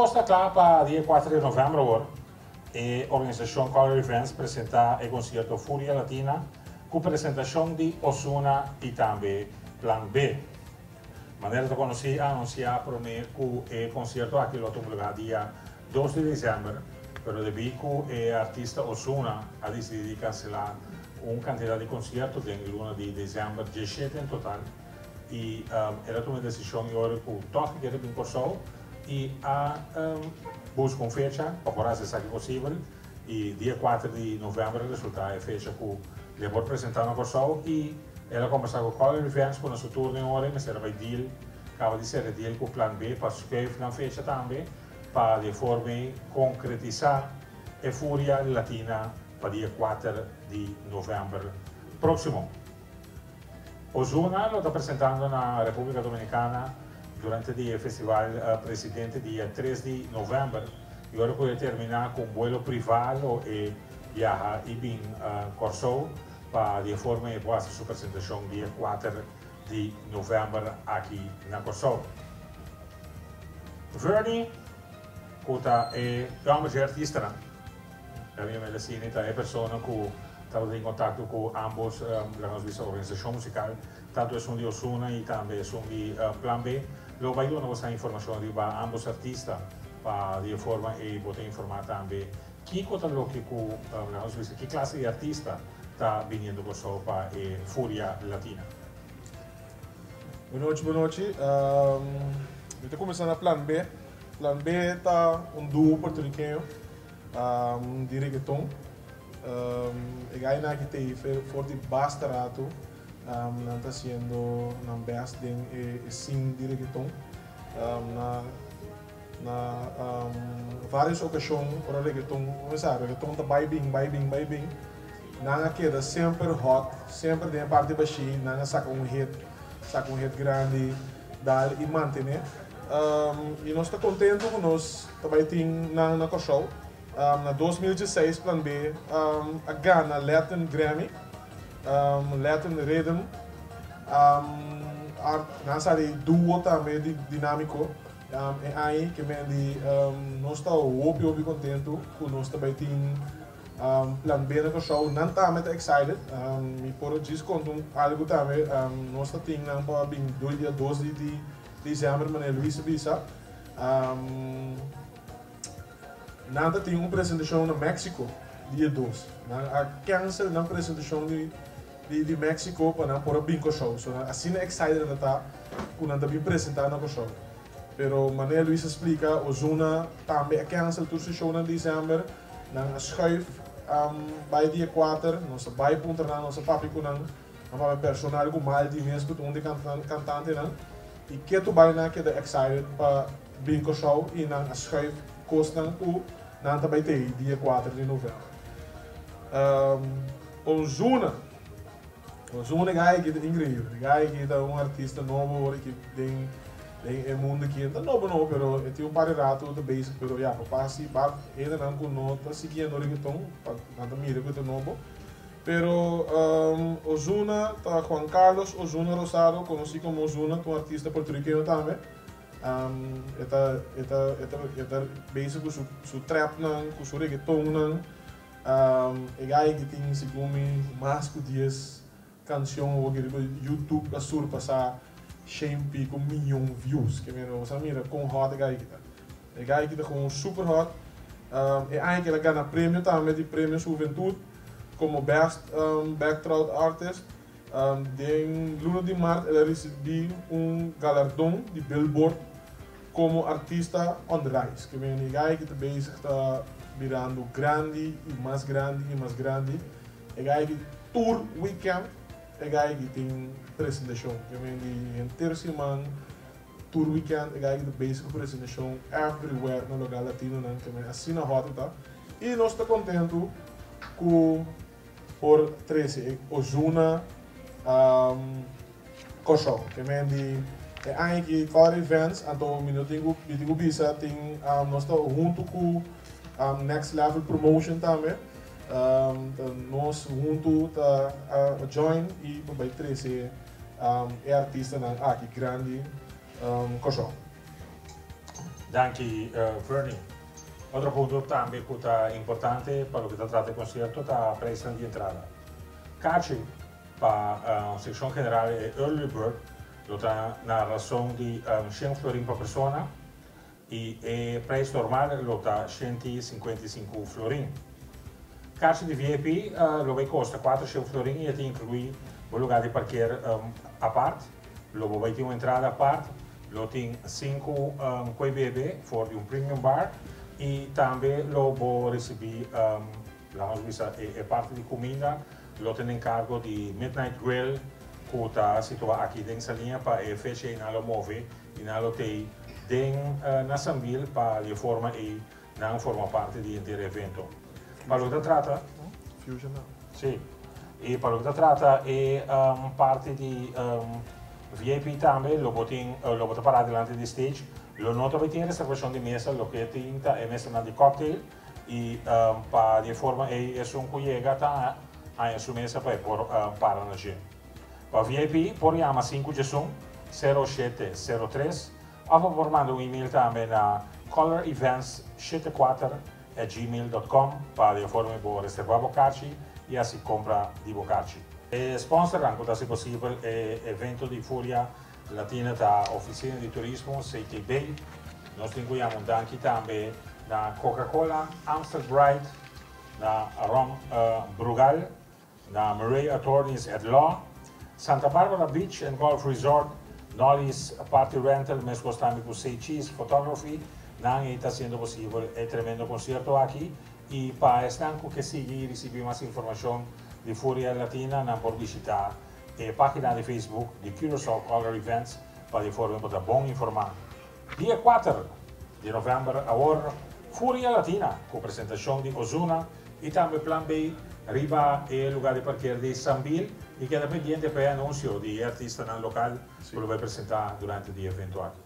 kos ta kla pa dia 4 di novèmber awor e organisashon Color Events presentá e konsierto Furia Latina ku presentashon di Ozuna i tambe Plan B. Manera ta konosí a anunsiá promé ku e konsierto aki lo tuma lugá dia 2 di desèmber, pero debí ku e artista Ozuna a disidí di kanselá un kantidat di konsierto den luna di desèmber, 17 en total, i el a tuma e desishon i ora ku tòg e kere bin Kòrsou i a buska un fecha pa por hasi esaki posibel i dia 4 di novèmber a resultá e fecha ku el a por presentá na Kòrsou i el a kombersá ku Color Events ku na su turno e ora e mester a bai deal, kaba di sera deal ku Plan B pa skuif nan fecha tambe pa di e forma ei konkretisá e Furia Latina pa dia 4 di novèmber próksimo. Ozuna lo ta presentando na Repúblika Dominikana durante di e festival Presidente dia 3 di novèmber i ora ku e terminá ku un buelo privá lo e biaha i bin Kòrsou pa di e forma e por hasi su presentashon dia 4 di novèmber aki na Kòrsou. Vernie ku ta e hòmber dje artistanan. Gabriel Melecini ta e persona ku tabata den kontakto ku ambos, laga nos bisa, organisashon musikal, tantu esun di Ozuna i tambe esun di Plan B. Lo bai duna boso informashon riba ambos artista pa di e forma ei bo ta informá tambe kiko ta loke ku, laga nos bisa, ki klase di artista ta biniendo Kòrsou pa e Furia Latina. Bonochi, bonochi. Mi ta kuminsá na Plan B. Plan B ta un duo puertorikeño di reggaeton. E gainan aki ta ei for di basta ratu. Nan ta hasiendo nan best den e scene di reggaeton. Na na varios okashon ora reggaeton kuminsá, reggaeton ta bai bin, bai bin, bai bin. Nan a keda semper hot, semper den e parti bashí nan a saka un hit, saka un hit grandi, dal i mantené. I nos ta kontentu ku nos ta bai tin nan na Kòrsou. Na 2016 Plan B a gana Latin Grammy, Latin Rhythm. Nan a sali duo tambe di Dinámiko e aña ke men di nos ta hopi hopi kontentu ku nos ta bai tin Plan B na Kòrsou. Nan tambe ta excited. Mi por djis konta un algu tambe. Nos ta tin nan pa bin dia 2 di december, manera Luis a bisa. Nan ta tin un presentashon na Mexico dia 2. Nan a cancel nan presentashon di Mexico pa nan por a bin Kòrsou. So nan asina excited nan ta ku nan ta bin presentá na Kòrsou. Pero manera Luis a splika, Ozuna tambe a cancel tur su shownan december. Nan a schuif bai dia 4. Nos a bai puntra nan, nos a papia ku nan. Nan papia personal ku Maldi mes ku ta un di kantantenan. I ketu bai nan a keda excited pa bin Kòrsou i nan a schuif kosnan ku nan ta bai tei dia 4 di novèmber. Ozuna. Ozuna e gai aki ta inkreibel. E gai aki ta un artista nobo awor aki den den e mundo aki. E no ta nobo nobo pero e tin un par di rato ta bezig pero ya pa pasi pa hendenan ku no ta siguiendo reggaeton pa nan ta mira ku e ta nobo. Pero Ozuna ta Juan Carlos Ozuna Rosado konosí komo Ozuna ta un artista puertorriqueño tambe. E ta e ta e ta e ta bezig ku su su trapnan ku su reggaetonnan. E gai aki tin segun mi mas ku 10 kanshon awor ki riba YouTube a surpasá shen piko miyon views. Ke meno bo sa mira kon hot e gai aki ta. E gai aki ta kon super hot. E aña ki el a gana premio tambe di Premios Juventud komo Best Backtrout Artist. Den luna di mart el a risibí un galardon di Billboard komo artista on the rise. Ke meno e gai aki ta bezig ta birando grandi i mas grandi i mas grandi. E gai aki tur weekend e gai aki tin presentashon. Ke meno di henter siman tur weekend e gai aki ta bezig ku presentashon everywhere na loga latinonan. Ke meno asina hot e ta. I nos ta kontentu ku por trese e Ozuna Kòrsou. Ke men di e aña aki Color Events, anto mi no tin ku mi tin ku bisa tin nos ta huntu ku Next Level Promotion tambe. Ta nos huntu ta join i pa bai trese e artistanan aki grandi Kòrsou. Danki, Vernie. Otro punto tambe ku ta importante pa loke ta trata e konsierto ta preisnan di entrada. Kachi pa sekshon general e early bird lo ta na rason di shen florin pa persona i e preis normal lo ta 155 florin. Kachi di VIP lo bai kosta 400 florin i e ta inkluí bo lugá di parker apart, lo bo bai tin un entrada apart, lo tin sinku koi bebe for di un premium bar i tambe lo bo risibí, laga nos bisa, e parti di kuminda lo tene enkargo di Midnight Grill ku ta situá aki den Saliña. Pa e fecha ei nan lo move i nan lo tei den na Sambil pa di e forma ei nan forma parti di henter evento. Pa loke ta trata Fusion now. Si. I pa loke ta trata e parti di VIP tambe lo bo tin lo bo ta pará dilanti di stage. Lo no ta bai tin reservashon di mesa, loke tin ta e mesanan di cocktail i pa di e forma ei esun ku yega ta haña su mesa pa e por para na dje. Pa VIP por yama 5 11 0703 òf bo por manda un email tambe na colorevents74@gmail.com pa di e forma bo reservá bo karchi i hasi kompra di bo karchi. E sponsornan ku ta hasi posibel e evento di Furia Latina ta Ofisina di Turismo, CTB. Nos tin ku yama un danki tambe na Coca-Cola, Amstel Bright, na Ron Brugal, na Murray Attorneys at Law, Santa Barbara Beach and Golf Resort, Nolly's Party Rental, meskos tambe ku Say Cheese Photography, nan ta hasiendo posibel e tremendo konsierto aki. I pa esnan ku ke sigui risibí mas informashon di Furia Latina, nan por bishitá e página di Facebook di Curaçao Color Events pa di forma bo ta bon informá. Dia 4 di novèmber awor, Furia Latina ku presentashon di Ozuna i tambe Plan B riba e lugá di parker di Sambil i keda pendiente pa e anunsio di artistanan lokal ku lo bai presentá durante e evento aki.